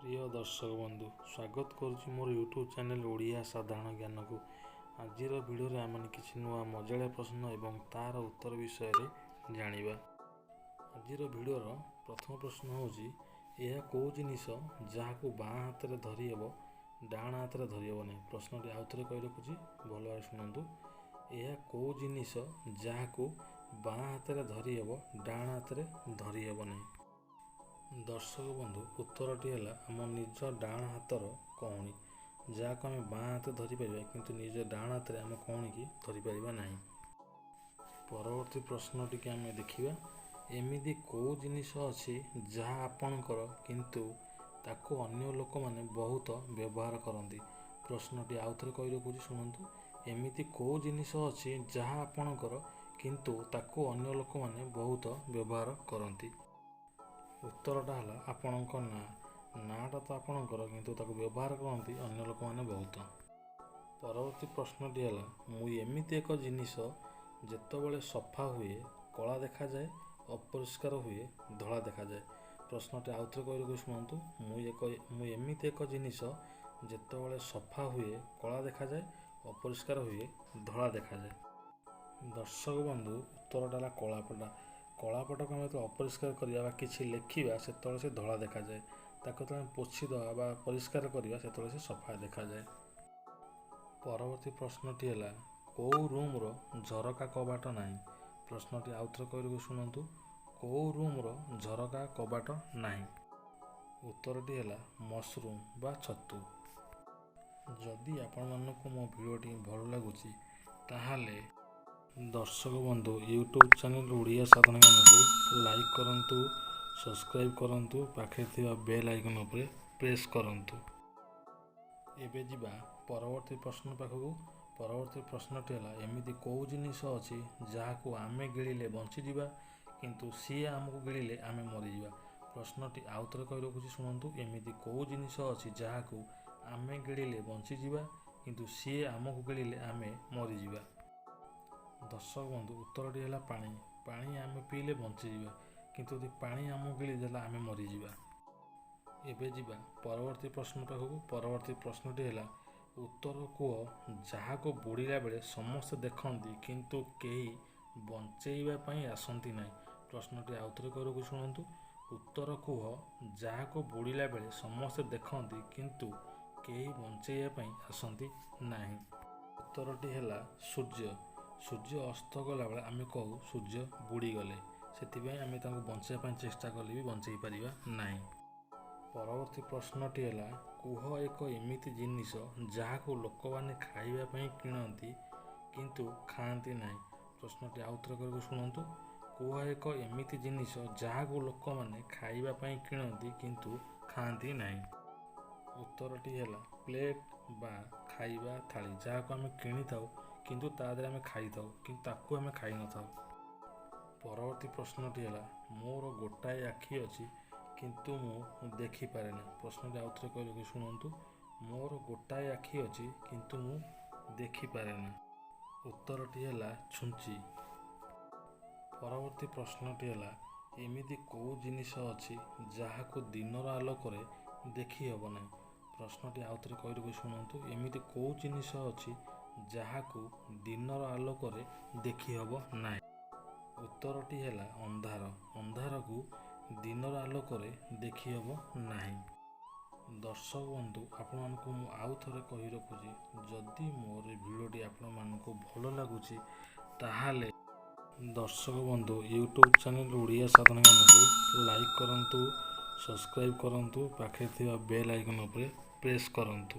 ପ୍ରିୟ ଦର୍ଶକ ବନ୍ଧୁ, ସ୍ୱାଗତ କରୁଛି ମୋର ୟୁଟ୍ୟୁବ୍ ଚ୍ୟାନେଲ୍ ଓଡ଼ିଆ ସାଧାରଣ ଜ୍ଞାନକୁ। ଆଜିର ଭିଡ଼ିଓରେ ଆମେ କିଛି ନୂଆ ମଜାଳିଆ ପ୍ରଶ୍ନ ଏବଂ ତା'ର ଉତ୍ତର ବିଷୟରେ ଜାଣିବା। ଆଜିର ଭିଡ଼ିଓର ପ୍ରଥମ ପ୍ରଶ୍ନ ହେଉଛି, ଏହା କେଉଁ ଜିନିଷ ଯାହାକୁ ବାଁ ହାତରେ ଧରି ହେବ, ଡାହାଣ ହାତରେ ଧରି ହେବ ନାହିଁ? ପ୍ରଶ୍ନଟି ଆଉ ଥରେ କହି ରଖୁଛି, ଭଲ ଭାବରେ ଶୁଣନ୍ତୁ। ଏହା କେଉଁ ଜିନିଷ ଯାହାକୁ ବାଁ ହାତରେ ଧରି ହେବ, ଡାହାଣ ହାତରେ ଧରି ହେବ ନାହିଁ? ଦର୍ଶକ ବନ୍ଧୁ, ଉତ୍ତରଟି ହେଲା ଆମ ନିଜ ଡାହାଣ ହାତର କହୁଣୀ, ଯାହାକୁ ଆମେ ବାଁ ହାତରେ ଧରିପାରିବା, କିନ୍ତୁ ନିଜ ଡାହାଣ ହାତରେ ଆମ କହୁଣୀକି ଧରିପାରିବା ନାହିଁ। ପରବର୍ତ୍ତୀ ପ୍ରଶ୍ନଟିକି ଆମେ ଦେଖିବା। ଏମିତି କେଉଁ ଜିନିଷ ଅଛି ଯାହା ଆପଣଙ୍କର, କିନ୍ତୁ ତାକୁ ଅନ୍ୟ ଲୋକମାନେ ବହୁତ ବ୍ୟବହାର କରନ୍ତି? ପ୍ରଶ୍ନଟି ଆଉ ଥରେ କହି ରଖୁଛି, ଶୁଣନ୍ତୁ। ଏମିତି କେଉଁ ଜିନିଷ ଅଛି ଯାହା ଆପଣଙ୍କର, କିନ୍ତୁ ତାକୁ ଅନ୍ୟ ଲୋକମାନେ ବହୁତ ବ୍ୟବହାର କରନ୍ତି? ଉତ୍ତରଟା ହେଲା ଆପଣଙ୍କ ନାଁ। ନାଁଟା ତ ଆପଣଙ୍କର, କିନ୍ତୁ ତାକୁ ବ୍ୟବହାର କରନ୍ତି ଅନ୍ୟ ଲୋକମାନେ ବହୁତ। ପରବର୍ତ୍ତୀ ପ୍ରଶ୍ନଟି ହେଲା, ମୁଁ ଏମିତି ଏକ ଜିନିଷ ଯେତେବେଳେ ସଫା ହୁଏ କଳା ଦେଖାଯାଏ, ଅପରିଷ୍କାର ହୁଏ ଧଳା ଦେଖାଯାଏ। ପ୍ରଶ୍ନଟି ଆଉ ଥରେ କହି ରଖୁଛି, ଶୁଣନ୍ତୁ। ମୁଁ ଏମିତି ଏକ ଜିନିଷ ଯେତେବେଳେ ସଫା ହୁଏ କଳା ଦେଖାଯାଏ, ଅପରିଷ୍କାର ହୁଏ ଧଳା ଦେଖାଯାଏ। ଦର୍ଶକ ବନ୍ଧୁ, ଉତ୍ତରଟା ହେଲା କଳାପଟା। କଳାପଟାକୁ ଆମେ ଯେତେବେଳେ ଅପରିଷ୍କାର କରିବା ବା କିଛି ଲେଖିବା, ସେତେବେଳେ ସେ ଧଳା ଦେଖାଯାଏ। ତାକୁ ଯେତେବେଳେ ଆମେ ପୋଛିଦେବା ବା ପରିଷ୍କାର କରିବା, ସେତେବେଳେ ସେ ସଫା ଦେଖାଯାଏ। ପରବର୍ତ୍ତୀ ପ୍ରଶ୍ନଟି ହେଲା, କେଉଁ ରୁମ୍ର ଝରକା କବାଟ ନାହିଁ? ପ୍ରଶ୍ନଟି ଆଉ ଥରେ କହି ରଖୁଛି, ଶୁଣନ୍ତୁ। କେଉଁ ରୁମ୍ର ଝରକା କବାଟ ନାହିଁ? ଉତ୍ତରଟି ହେଲା ମସରୁମ୍ ବା ଛତୁ। ଯଦି ଆପଣମାନଙ୍କୁ ମୋ ଭିଡ଼ିଓଟି ଭଲ ଲାଗୁଛି, ତାହେଲେ ଦର୍ଶକ ବନ୍ଧୁ, ୟୁଟ୍ୟୁବ୍ ଚ୍ୟାନେଲ୍ ଓଡ଼ିଆ ସାଧାରଣ ଜ୍ଞାନକୁ ଲାଇକ୍ କରନ୍ତୁ, ସବସ୍କ୍ରାଇବ୍ କରନ୍ତୁ, ପାଖରେ ଥିବା ବେଲ୍ ଆଇକନ୍ ଉପରେ ପ୍ରେସ୍ କରନ୍ତୁ। ଏବେ ଯିବା ପରବର୍ତ୍ତୀ ପ୍ରଶ୍ନ ପାଖକୁ। ପରବର୍ତ୍ତୀ ପ୍ରଶ୍ନଟି ହେଲା, ଏମିତି କେଉଁ ଜିନିଷ ଅଛି ଯାହାକୁ ଆମେ ଗିଳିଲେ ବଞ୍ଚିଯିବା, କିନ୍ତୁ ସିଏ ଆମକୁ ଗିଳିଲେ ଆମେ ମରିଯିବା? ପ୍ରଶ୍ନଟି ଆଉ ଥରେ କହି ରଖୁଛି, ଶୁଣନ୍ତୁ। ଏମିତି କେଉଁ ଜିନିଷ ଅଛି ଯାହାକୁ ଆମେ ଗିଳିଲେ ବଞ୍ଚିଯିବା, କିନ୍ତୁ ସିଏ ଆମକୁ ଗିଳିଲେ ଆମେ ମରିଯିବା? ଦର୍ଶକ ବନ୍ଧୁ, ଉତ୍ତରଟି ହେଲା ପାଣି। ପାଣି ଆମେ ପିଇଲେ ବଞ୍ଚିଯିବା, କିନ୍ତୁ ଯଦି ପାଣି ଆମକୁ ଗିଳିଦେଲା, ଆମେ ମରିଯିବା। ଏବେ ଯିବା ପରବର୍ତ୍ତୀ ପ୍ରଶ୍ନ ପାଖକୁ। ପରବର୍ତ୍ତୀ ପ୍ରଶ୍ନଟି ହେଲା, ଉତ୍ତର କୁହ, ଯାହାକୁ ବୁଡ଼ିଲା ବେଳେ ସମସ୍ତେ ଦେଖନ୍ତି, କିନ୍ତୁ କେହି ବଞ୍ଚେଇବା ପାଇଁ ଆସନ୍ତି ନାହିଁ। ପ୍ରଶ୍ନଟି ଆଉ ଥରେ କରିବାକୁ ଶୁଣନ୍ତୁ। ଉତ୍ତର କୁହ, ଯାହାକୁ ବୁଡ଼ିଲା ବେଳେ ସମସ୍ତେ ଦେଖନ୍ତି, କିନ୍ତୁ କେହି ବଞ୍ଚେଇବା ପାଇଁ ଆସନ୍ତି ନାହିଁ। ଉତ୍ତରଟି ହେଲା ସୂର୍ଯ୍ୟ। ସୂର୍ଯ୍ୟ ଅସ୍ତ ଗଲାବେଳେ ଆମେ କହୁ ସୂର୍ଯ୍ୟ ବୁଡ଼ିଗଲେ। ସେଥିପାଇଁ ଆମେ ତାଙ୍କୁ ବଞ୍ଚାଇବା ପାଇଁ ଚେଷ୍ଟା କଲେ ବି ବଞ୍ଚେଇ ପାରିବା ନାହିଁ। ପରବର୍ତ୍ତୀ ପ୍ରଶ୍ନଟି ହେଲା, କୁହ ଏକ ଏମିତି ଜିନିଷ ଯାହାକୁ ଲୋକମାନେ ଖାଇବା ପାଇଁ କିଣନ୍ତି, କିନ୍ତୁ ଖାଆନ୍ତି ନାହିଁ। ପ୍ରଶ୍ନଟି ଆଉ ଥରେ କରିବାକୁ ଶୁଣନ୍ତୁ। କୁହ ଏକ ଏମିତି ଜିନିଷ ଯାହାକୁ ଲୋକମାନେ ଖାଇବା ପାଇଁ କିଣନ୍ତି, କିନ୍ତୁ ଖାଆନ୍ତି ନାହିଁ। ଉତ୍ତରଟି ହେଲା ପ୍ଲେଟ୍ ବା ଖାଇବା ଥାଳି, ଯାହାକୁ ଆମେ କିଣିଥାଉ, କିନ୍ତୁ ତା ଦେହରେ ଆମେ ଖାଇଥାଉ, କିନ୍ତୁ ତାକୁ ଆମେ ଖାଇନଥାଉ। ପରବର୍ତ୍ତୀ ପ୍ରଶ୍ନଟି ହେଲା, ମୋର ଗୋଟାଏ ଆଖି ଅଛି, କିନ୍ତୁ ମୁଁ ଦେଖିପାରେ ନା। ପ୍ରଶ୍ନଟି ଆଉ ଥରେ କହିବାକୁ ଶୁଣନ୍ତୁ। ମୋର ଗୋଟାଏ ଆଖି ଅଛି, କିନ୍ତୁ ମୁଁ ଦେଖିପାରେ ନା। ଉତ୍ତରଟି ହେଲା ଛୁଞ୍ଚି। ପରବର୍ତ୍ତୀ ପ୍ରଶ୍ନଟି ହେଲା, ଏମିତି କେଉଁ ଜିନିଷ ଅଛି ଯାହାକୁ ଦିନର ଆଲୋକରେ ଦେଖି ହେବ ନାହିଁ? ପ୍ରଶ୍ନଟି ଆଉ ଥରେ କହିବାକୁ ଶୁଣନ୍ତୁ। ଏମିତି କେଉଁ ଜିନିଷ ଅଛି ଯାହାକୁ ଦିନର ଆଲୋକରେ ଦେଖି ହେବ ନାହିଁ? ଉତ୍ତରଟି ହେଲା ଅନ୍ଧାର। ଅନ୍ଧାରକୁ ଦିନର ଆଲୋକରେ ଦେଖି ହେବ ନାହିଁ। ଦର୍ଶକ ବନ୍ଧୁ, ଆପଣମାନଙ୍କୁ ମୁଁ ଆଉ ଥରେ କହି ରଖୁଛି, ଯଦି ମୋର ଏ ଭିଡ଼ିଓଟି ଆପଣମାନଙ୍କୁ ଭଲ ଲାଗୁଛି, ତାହେଲେ ଦର୍ଶକ ବନ୍ଧୁ, ୟୁଟ୍ୟୁବ୍ ଚ୍ୟାନେଲ୍ ଓଡ଼ିଆ ସାଧାରଣ ଜ୍ଞାନକୁ ଲାଇକ୍ କରନ୍ତୁ, ସବସ୍କ୍ରାଇବ୍ କରନ୍ତୁ, ପାଖରେ ଥିବା ବେଲ୍ ଆଇକନ୍ ଉପରେ ପ୍ରେସ୍ କରନ୍ତୁ।